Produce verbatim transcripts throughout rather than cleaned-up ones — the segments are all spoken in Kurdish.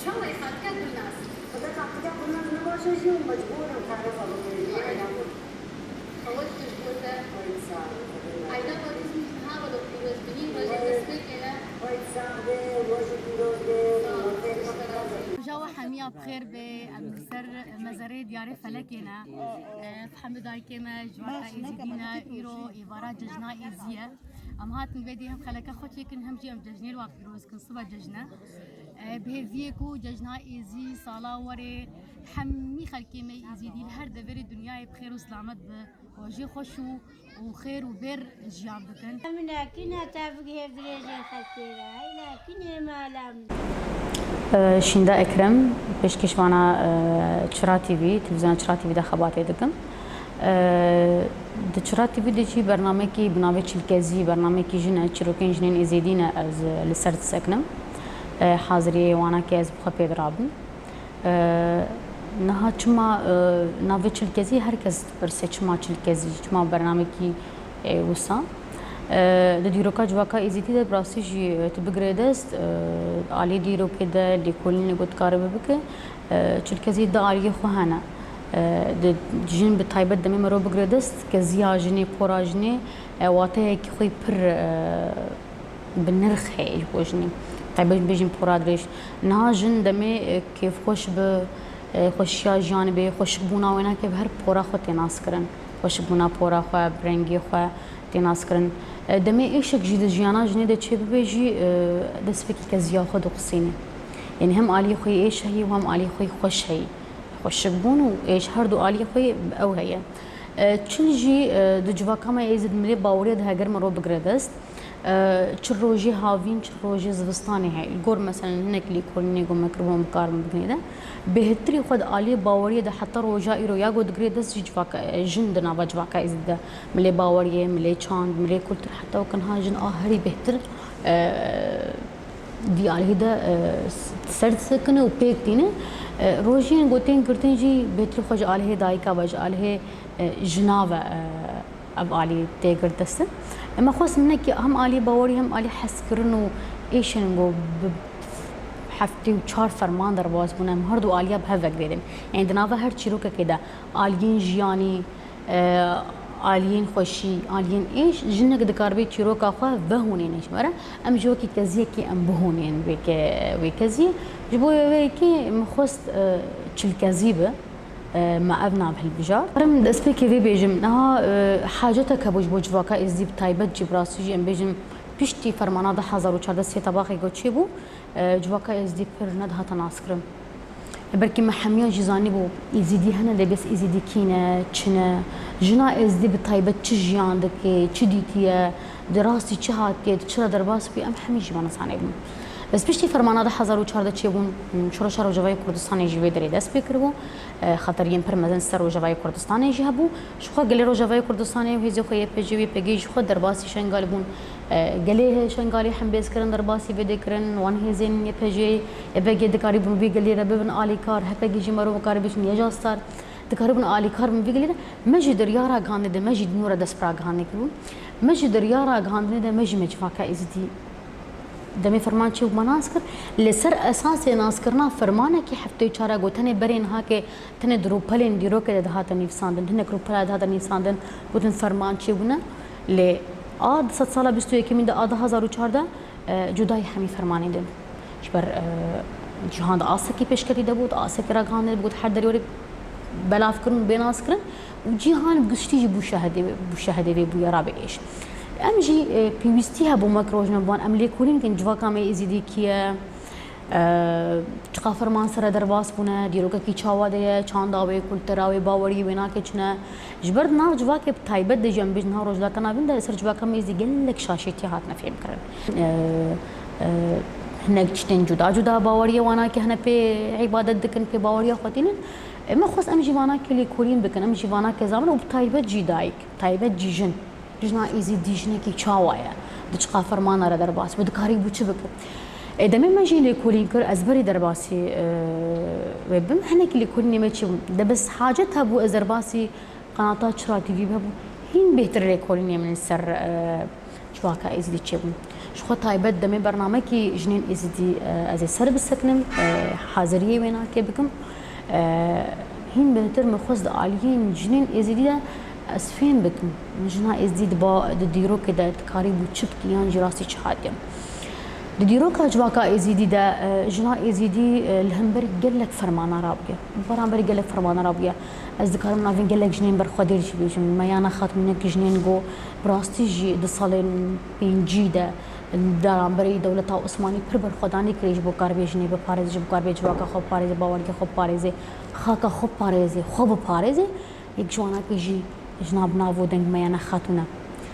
Çawa xatika Gulnaz? Xwedê xatika Gulnaz ne baş e jî û mecbûr in xerefa bikin. Aynen. Xewet tu ji bo te. Wayt sağ ol. Ayda Batîzmî ji niha re bi pîroz bînî, rojê te spêkê ne. Wayt sağ be, rojê pîroz be. Sağ ol. Roja we hemiya bi xêr be, em li ser mezarê diyarê felekê ne. Ev hemî dayikê me, civaka Êzidî ne, îro êvara cejna Êzî ye. Em hatin vê dê hem xeleke xwe çêkin, hem jî em cejnê li wa pîroz kin, siba cejne. E, bi hêviyê ku cejna Êzî sala werê hemî xelkê me Êzîdî li her deverê dinyayê bi xêr û silamet bi rojê xweş û, û xêr û bêr jiyan bikin. Em nakine te bigihê dirêjê xelkê re, hey nakine mala min. Şînda Ekrem, pêşkêşvana, e, Çira T V, televîzyona Çira T V de xebatê dikim. E, di Çira T V de jî bernamekî bi navê Çilkezî, bernamekî jin e, çîrokên jinên Êzidî ne, ez, e, li ser disekinim. E, haziriyê wana ke ez bi xwe pê dirabim. E, niha çima, e, navê Çilkezî, her kes dipirse çima Çilkezî, çima bernamekî, e, wisa? E, di dîroka civaka Êzidî de bi rastî jî, e, tu bigirê dest, e, alî dîrokê de lêkolînê ku dikaribe bike, e, Çilkezî di aliyê xwe hene. E, di jin bi taybet demê mero bigire dest, keziya jinê, pora jinê, e, wateyekî xwe pir, e, bi nirx heye ji bo jinê. Taybet bêjin pora dirêj. Niha jin demê, e, kêfxweş bi, e, xweşiya jiyanê bê, xweşikbûna wê nake bi her pora xwe tê naskirin. Xweşikbûna pora xwe, bi rengê xwe tê naskirin. E, demê êşek jî di jiyana jinê de çêbibe jî, e, destpêkî keziya xwe dixusînê. Yanî hem aliyê xwe yê êş heyî û hem aliyê xwe yê xweş heyî. Xweşikbûn û êş her du aliyê xwe yê ew heye. E, çil jî, e, di civaka me yê Êzidî milê baweriya de heger mero bigire dest. E, çi rojê havîn, çi rojê zivistanê heye. Li gor meselen hinek lêkolînê ku me kiribûn bikarin bigirê de. Bêhtirî xwe di aliyê baweriyê de heta roja îro ya ku digirê dest jî civaka, e, jin di nava civaka Êzidî de. Milê baweriyê, milê çand, milê kultur heta weke niha jin a herî bêhtir, e, di aliyê de, e, s-, ser disekine û pêk tîne. E, rojên ku tên girtin jî bêhtirî xwe ji aliyê dayika ve, ji aliyê, e, jina ve, e, ev alî tê girt dest. Ema xwestim hinekî hem alî bawerî hem alî hezkirin û êşên ku bi heftê û çar ferman derbas bûne, em her du aliya bi hev ve girêdin. Yanî di nava her çîrokekê de aliyên jiyanî, e, aliyên xweşî, aliyên êş, jinek dikaribe çîroka xwe vehûnêne ji me re. Em ji wekî keziyekî em bihûnên wê ke-, wê keziyê. Ji bo wê yekê min xwest, e, çil kezî bi. E, me ev nav hilbijart. Karim destpêkê vê bêjim, niha, e, hacetek hebû ji bo civaka Êzidî bi taybet jî, bi rastî jî em bêjin piştî fermana du hezar û çardeh sê tebaxê ku çêbû, e, civaka Êzidî pir nedihate naskirin. E, belkî me hemiya jî zanîbû Êzidî hene, lê bes Êzidî kî ne, çi ne, jina Êzidî bi taybet çi jiyan dike, çi dîtiye, di rastî çi hatiye, di çi re derbas bûye, em hemî jî me nizanîbûn. Bes piştî fermana du hezar û çardeh çêbûn, şoreşa Rojavayê Kurdistanê jî vê derê dest pê kiribû. E, xeteriyên pir mezin ser Rojavayê Kurdistanê jî hebû. Ji xwe gelê Rojavayê Kurdistanê û hêzê xwe Y P G û Y P G jî xwe derbasî Şengalê bûn. E, gelê Şengalê hembêz kirin, derbasî vê dê kirin, wan hêzên Y P G, Y P G dikarîbûn vî gelê re bibin alîkar, H P G jî mero mikarî bêjin YJA Star. Dikarîbûn alîkar bin vî gelê re. Me jî di riya ragihandinê de, me jî di nû re dest bi ragihandinê kiribûn. Me jî di riya ragihandinê de, me jî me civaka Êzidî demê ferman çêbû me nas kir. Li ser esasê naskirina fermanekî heftê û çar e got, tenê berê niha ke tenê di rûpelên dîrokê de dihate nivîsandin, hinek rûpela dihate nivîsandin, gotin ferman çêbûne. Lê a di sedsala bîst û yekemîn de a du hezar û çardeh, e, cudayî hemî fermanên din. Ji ber, e, cîhan di asekî pêşketî de bû, di asekî ragihandinê de bû, her derê werê belav kirin û bê nas kirin û cîhan bi giştî jî bû şahidê, bû şahidê vê bûyera bi êş. Em jî, e, pêwîstî hebû me ki rojnamevan, em lêkolîn bikin civaka me Êzidî kî ye, e, çiqa ferman sere derbas bûne, dîrokekî çawa de ye, çanda wê, kultura wê, baweriyê wê nake çi ne. Ji ber di nav civakê bi taybet de jî em bêjin niha Rojhilata Navîn de li ser civaka me Êzidî gelek şaşêtî hatine fêhmkirin. E, e, hinek tiştên cuda cuda baweriyê wana ke hene pê îbadet dikin, pê baweriya xwe tînin. E, me xwest em jî wana ke lêkolîn bikin, em jî wana ke zanin û bi taybet jî dayik, taybet jî jin. Jina Êzîdî jinekî çawa ye? Di çiqa fermana re derbas bû, dikarîbû çi bike? E, demê me jî lêkolîn kir, ez berî derbasî, e, wê bim. Hinekî lêkolînê me çêbûn. De bes hacet hebû ez derbasî qenata Çira T V bibûm, hîn bêhtir lêkolînê min li ser, e, civaka Êzîdî çêbûn. Ji xwe taybet demê bernamekî jinên Êzîdî, e, ez ê ser biseknim, e, haziriyê wê nakê bikim. E, hîn bêhtir min xwest di aliyên jinên Êzîdî de ez fêm bikim. Jina Êzîdî di ba, di dîrokê de dikarîbû çi bike yan jî rastî çi hatiye. Di dîroka civaka Êzîdî de, e, jina Êzîdî, e, li hemberî gelek fermana rabûye. Li beramberî gelek fermana rabûye. Ez dikarim navên gelek jinên berxwedêr jî bêjim. Meyana Xatûn hinekî jinên got, bi rastî jî di salên pêncî de li beramberî dewleta Osmanî pir berxwedanî kirê ji bo karibê jinê biparêze, ji bo karibê civaka xwe biparêze, baweriyê xwe biparêze, xaka xwe biparêze, xwe biparêze. Yek ji wanakê jî jina bi nav û deng Meyana Xatûn e.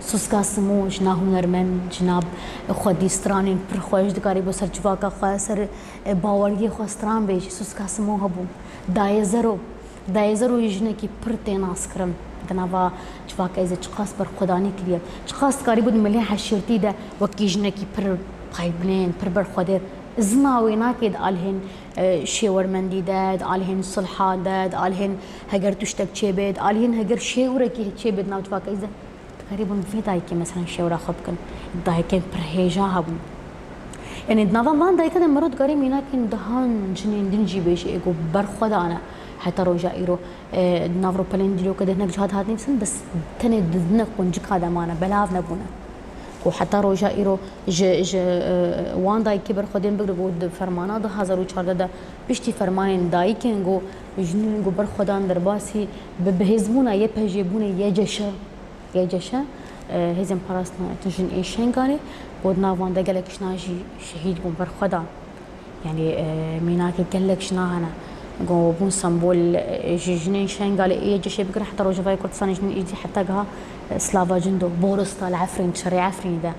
Suska Simo, jina hunermend, jina xwedî stranên pir xweş dikarî bo ser civaka xwe, ser, e, baweriyê xwe stran bêjî. Suska Simo hebû. Dayê Zero, Dayê Zero jî jinekî pir tê naskirin. Di nava civaka Êzîdî çiqas berxwedanî kiriye. Çiqas dikarîbû di milê eşîretî de wekî jinekî pir paybinên, pir berxwedêr. Zina wê nakê di alihên, e, şêwermendî de, di alihên sulha de, di alihên heger tiştek çêbe, di alihên heger şêwirekî çêbe di nav civaka Êzîdî de. Dikarîbûn vê dayikê, meselen, şêwra xwe bikin. Dayikên pir hêja hebûn. Yanî di nava van dayika de mero dikarî mînakên dehan jinên din jî bêjî, ê ku berxwedan e heta roja îro. E, di nav rûpelên dîroke de hinek ciha dihat nivîsin, bes tenê di hinek quncika de mane, belav nebûne. Ku heta roja îro ji, ji, e, wan dayikê berxwedên bigire ku di fermana du hazar û çardeh de piştî fermanên dayikên ku jinên ku berxwedan derbasî bi bihêzbûna Y P J bûne Y C Ş. Y C Ş, e, Hêzên Parastina Tijîn ên Şengalê, ku di nav wan de gelek jina jî şehîd bûn, berxwedan. Yanî, e, mînakê gelek jina hene. Ku bûn sembol, e, ji jinên Şengalê ê Y C Şê bigire heta Rojavayê Kurdistanê jinên Êzîdî heta giha, e, Slava Cindo, Boris da li Efrîn, şerê Efrînê de,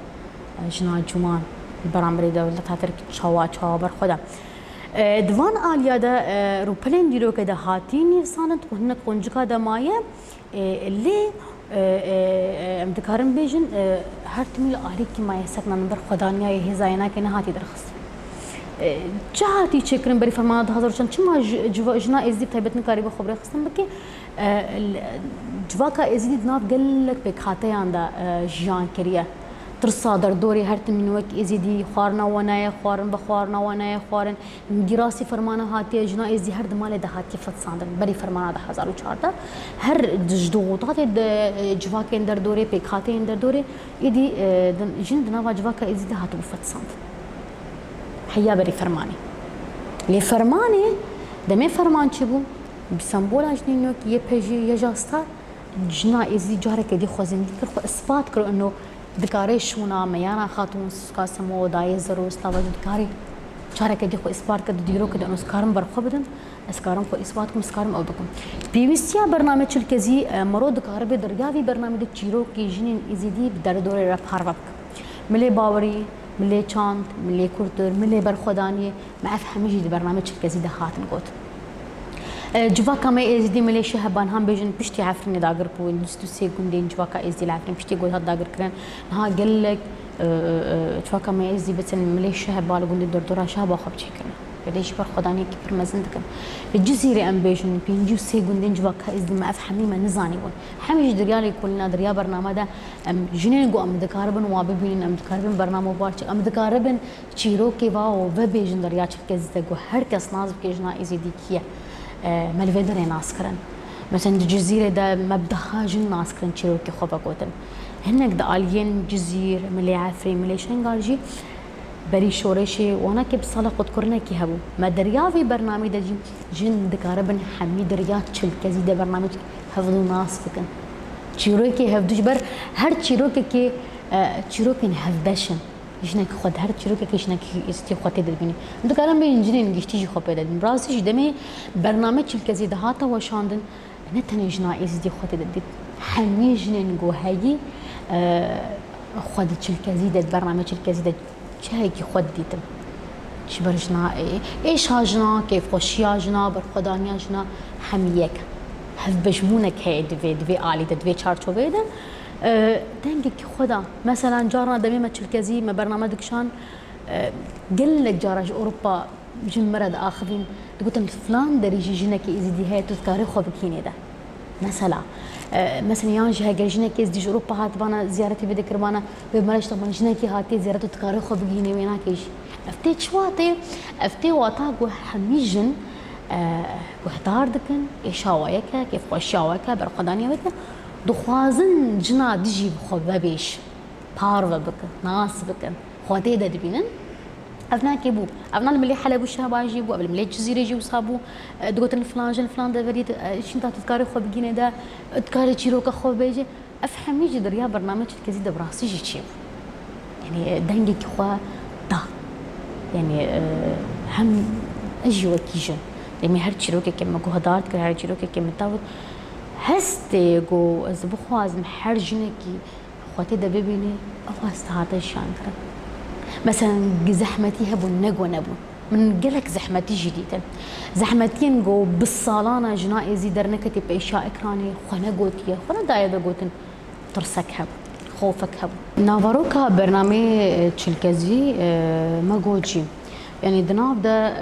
e, jina ciwan li beramberî dewleta Tirk çawa, çawa berxwedan. E, di van aliya de, e, rûpelên dîrokê de hatî nivîsandin, ku hinek quncika de maye. E, lê, e, e, e, em dikarin bêjin, e, her timî li alîkî maye sekna min berxwedaniya yê hêzayê nake nehatiye derxistin. E, çi hatî çêkirin berî fermana du hazar û çar? Çima ji, civa-, jina Êzîdî bi taybet nikarîbe xwe bi rêxistin bike? E, l-, civaka Êzîdî di nav gelek pêkhateyan de, e, jiyan kiriye. Tirsa derdorê her timî wek Êzîdî, xwarina we nayê xwarin, vexwarina we nayê xwarin. Gîrasî fermana hatiye, jina Êzîdî her di malê de hatiye fetisandin. Berî fermana du hazar û çardeh, her di ji dixutatê de, e, civakên derdorê, pêkhateyên derdorê, êdî, e, din, jin di nava civaka Êzîdî de hatibû fetisandin. Heya berî fermanê. Lê fermanê, demê ferman çêbû, bi sembola jinên wek Y P J, Y J A Star, jina Êzîdî careke dî xwe zindî kir, xwe ispat kir, ino Dikare şûna Meyana Xatûn, Suska Semo, Dayê Zero, Slava Cindo dikarî careke dî xwe îspat bike di dîrokê de, ez karim ber xwe bidim, ez karim xwe îspat bikim, ez karim ew bikim. Pêwîstiya bername çil kezî, e, mero dikaribe di riya vî bernamê de çîrokê jinên Êzîdî bi derdorê re parve bike. Milê bawerî, milê çand, milê kultur, milê berxwedaniyê, me ev hemî jî di bername çil kezî de hatin got. E, civaka me Êzidî milê Şeheba niha bêjin piştî Efrînê dagir bû, bîst û sê gundên civaka Êzidî li Efrîn piştî ku hat dagirkirin, niha gelek, e, e, e, civaka me Êzidî bitin milê Şeheba li gundên dordora Şeheba xwe biçêkirin. Vêde jî berxwedaniyekî pir mezin dikin. Li Cizîrê em bêjin pêncî û sê gundên civaka Êzidî me ev hemî me nizanîbûn. Hemî jî di riya lêkolîna, di riya bername de em jinên ku em dikaribin wa bibînin, em dikaribin bername bar çêkin, em dikaribin çîrokê va û vebêjin di riya çilkezî de ku her kes nas bike jina Êzidî kî ye. E, me li vê derê nas kirin. Mesela di Cizîrê de me bi deha jin nas kirin çîrokê xwe vegotin. Hinek di aliyên Cizîr, milê Efrîn, milê Şengal jî berî şoreşê wanakê bi sala qutkirinekî hebû. Me di riya vê bernameyê de jî jin dikaribin hemî di riya çilkezî de bernameyê hevdû nas bikin. Çîrokê hevdû ji ber her çîrokekê, e, çîrokên hevbeş in. Jinek xwe, her çîrokekê jinek Êzidî xwe tê de dibînî. Em dikarin bêjin jinên giştî jî xwe pê de dibînin. Bi rastî jî demê bername çilkezî dihata weşandin, ne tenê jina Êzidî xwe tê de didît. Hemî jinên ku heyî, e, xwe di çilkezî de, di bername çilkezî de çihekî xwe didîtin. Ji ber jina, e, êşa jina, kêfxweşiya jina, berxwedaniya jina hemî yek. Hevbeşbûnek heye di vê, di vê alî de, di vê çarçoveyê de. E, dengekî xwe da. Mesela carna demê me çilkezî, me bername dikişan, e, gelek cara ji Ewropa jin me re diaxivîn, digotin, filan derî jî jinekê Êzidî heye, tu dikarî xwe bigihînê de. Mesela, e, mesela yan jî heger jinekê Êzidî ji Ewropa hatibana ziyaretê vê dikiribana, wê me re ji te jinekî hatiye ziyaret, tu dikarî xwe bigihînê wênakê jî. Ev tê çi watê? Ev tê wata ku hemî jin, e, guhdar dikin, êşa we yek e, kêfxweşiya we yek e, berxwedaniya we yek e. Dixwazin jina dijî bi xwe vebêj, parve bikin, nas bikin, xwe tê de dibînin. Ev nakê bû. Ev na li milê Helebû şehbajî bû, ev li milê Cizîrê jî wisa bû. E, digotin filan jin filan deverî, e, şînta tu dikarî xwe bigînê de, tu dikarî çîroka xwe bibêjî. Ev hemî jî di riya bername çilkezî de bi rastî jî çêbû. Yanî, e, dengekî xwe da. Yanî, e, hem ez jî wekî jin. Demê her çîrokekê min guhdar dikir, her çîrokekê min tewt. Hestê ku ez bixwazim her jinekî xwe tê de bibînî, ew hest hate jiyan kirin. Meselen, zehmetî hebûn, ne ku nebûn. Min gelek zehmetî jî dîtin. Zehmetiyên ku bi salana jina êzî derneketî pêşiya ekranê, xwe negotiye, xwe nedaye vegotin. Tirsek hebû, xofek hebû. Naveroka bernameyê, e, çilkezî, e, me got jî. Yanî di nav de,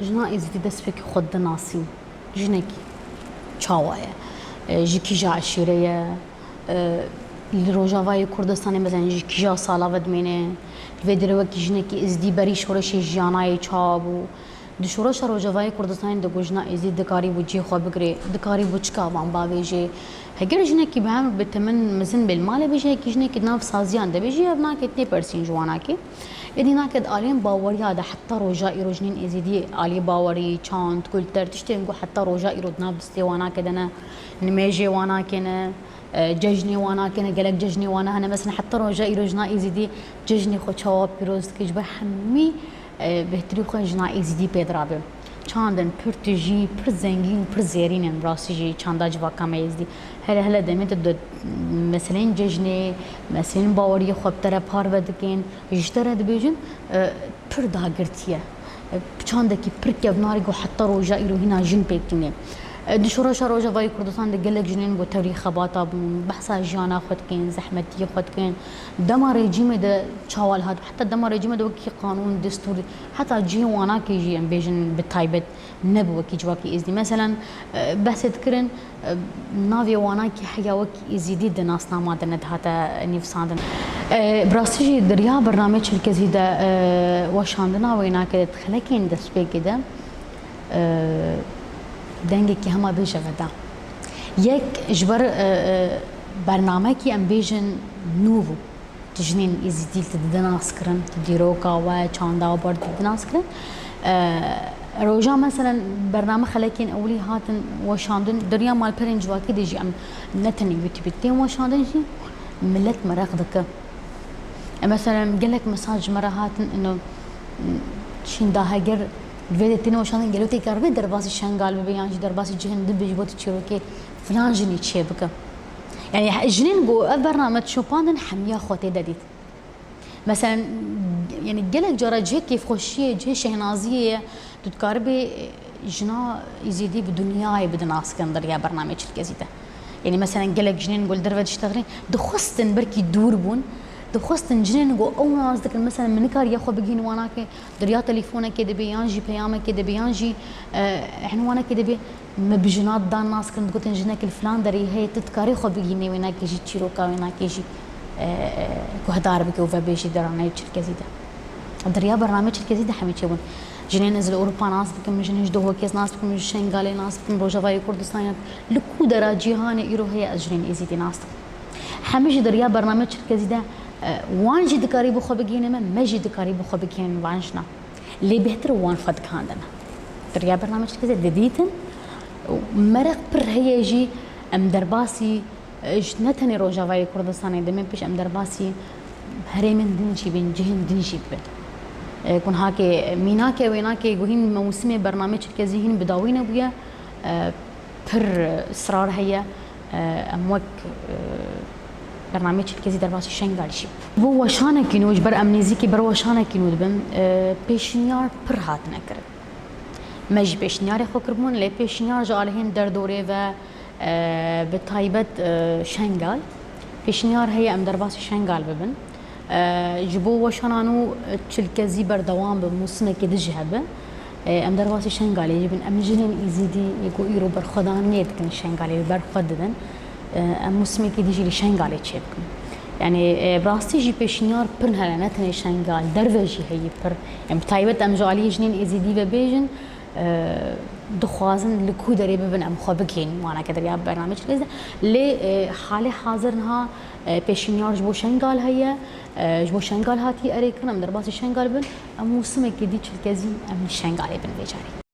e, jina êzîdî destpêkê xwe dinasîn. Jinekî çawa ye? E, ji kîja eşîre ye? E, li Rojavayê Kurdistanê, mesela, ji kîja sala ve dimêne? Li vê derê wekî jinekî êzîdî berî şoreşê jiyanayê çawa bû? Di şoreşa Rojavayê Kurdistanê de ku jina êzîdî dikarîbû cihê xwe bigirê, dikarîbû çi kavan bavêjê? Heger jinekî bi hev bi temin mezin bê li malê bêjî, yekî jinekî di nav saziyan de bêjî, ev nake tê persîn ji wanakê. Êdî nake di aliyên baweriya de heta roja îro jinên êzîdî aliyê bawerî, çand, kulter, tiştên ku heta roja îro di nav destê wanakê de ne, nimêjê wanakê ne, e, cejnê wanakê ne, gelek cejnê wana hene. Mesela heta roja îro jina êzîdî cejnê xwe çawa pîroz dike, ji ber hemî, e, bêhtirî xwe jina êzîdî pê dirabe. Çandin pir tijî, pir zengîn û pir zêrîn in, bi rastî jî çanda civaka me êzîdî. Hele hele demê de, de meseleyên cejnê, meseleyên baweriyê xwe bi te re parve dikin, ji te re dibêjin, e, pir dagirtî ye. E, çandekî pir kevnar e ku heta roja îro hîna jin pêk tîne. E, di şoreşa Rojavayê Kurdistan de gelek jinên ku tevlî xebata bûn, behsa jiyana xwe dikin, zehmetiyê xwe dikin. Dema rejîmê de çawa li hat, heta dema rejîmê de wekî qanûn, destûr, heta cihê wanakê jî em bêjin bi taybet nebû wekî civakê êzdî. Meselen, e, behsê dikirin, e, navê wanakî heya wekî êzîdî di nasnama de nedihate nivîsandin. E, bi rastî jî di riya bernameyê çilkezî de, e, weşandina wênakê de di xelekên destpêkê de, e, dengekî hema bêje veda. Yek ji ber, e, e, bernamekî em bêjin nû bû. Tu jinên êzîdî li tu dide nas kirin, tu dîroka we, çanda we bar tu dide nas kirin. E, roja meselen bername xelekên ewilî hatin weşandin, di riya malperên civakî de jî em ne tenê YouTubeê tên weşandin jî, milet mereq dike. E, meselen gelek mesaj ji me re hatin, ino, şînda heger vê de tên weşandin, gelo tê kar bê derbasî Şengal bibe yan jî derbasî cihên din bê ji bo tu çîrokê filan jinî çêbike. Yani, he-, jinên ku ev bername dişopandin hemiya xwe tê de dît. Mesela, yani, gelek cara cihê kêfxweşiyê, cihê şehnaziyê ye. Tu dikaribê, e, jina Êzîdî bi dinyayê bide nas kirin di riya bernameyê çilkezî de. Yani, mesela, gelek jinên ku li derve diştexilîn, dixwestin belkî dûr bûn, dixwestin jinên ku ew nas dikin, mesela, min nikariye xwe bigihînim wanakê, di riya telefonekê de bê, yan jî peyamekê de bê, yan jî, e, ünwanekê de bê, me bi jina didan nas kirin, digotin, jinek li filan derê heye, tu dikarî xwe bigihînî wênakê jî, çîroka wênakê jî, e, e, guhdar bike û vebêjî di raneyê çilkezî de. Di riya bernameyê çilkezî de hemî çêbûn. Jinên ez li Ewropa nas bikim, jinên ji Dohokê ez nas bikim, ji Şengalê nas bikim, Rojavayê Kurdistanê, li ku dera cîhanê îro heye ez jinên êzîdî nas dikim. Hemî jî di riya bernameyê çilkezî de, e, wan jî dikarî bi xwe bigihîne me, me jî dikarî bi xwe bigihînin van jinan. Lê bêhtir wan xwe digihandin. Di riya bernameyê çilkezî didîtin û meraq pir heye jî em derbasî, e, ji ne tenê Rojavayê Kurdistanê, demên pêş em derbasî herêmên din jî bên, cihên din jî bibin. E, ku niha ke mînake wênakê ku hîn mewsimê bernameyê çilkezî hîn bi dawî nebûye, e, pir israr heye, e, em wek, e, bernameyê çilkezî derbasî Şengal jî bibin. Bo weşanekî nû, ji ber em nêzîkî ber weşanekî nû dibin, e, pêşniyar pir hatine kirin. Me jî pêşniyarê xwe kiribûn, lê pêşniyar ji alihên derdorê ve, e, bi taybet, e, Şengal, Pêşniyar heye em derbasî Şengal bibin. E, ji bo weşana nû çilkezî berdewam bi, mûsimekê din jî hebe. E, em derbasî Şengalê jî bin. Em jinên Êzîdî yê ku îro berxwedaniyê dikin Şengalê, li ber xwe didin. E, em mûsimekê din jî li Şengalê çêbikin. Yani, e, bi rastî jî pêşniyar pir hene, ne tenê Şengal, derve jî heyî pir. Yani, bi taybet em ji aliyê jinên Êzîdî ve bêjin, e, dixwazin li ku derê bibin em xwe bigihînin, manake derya bernameyê çilkezî de. Lê, e, halê hazir niha, e, pêşniyar ji bo Şengal heye, e, ji bo Şengal hatiye erêkirin, em derbasî Şengal bin, em mûsimekê dî çilkezî em li Şengalê bin vê carê.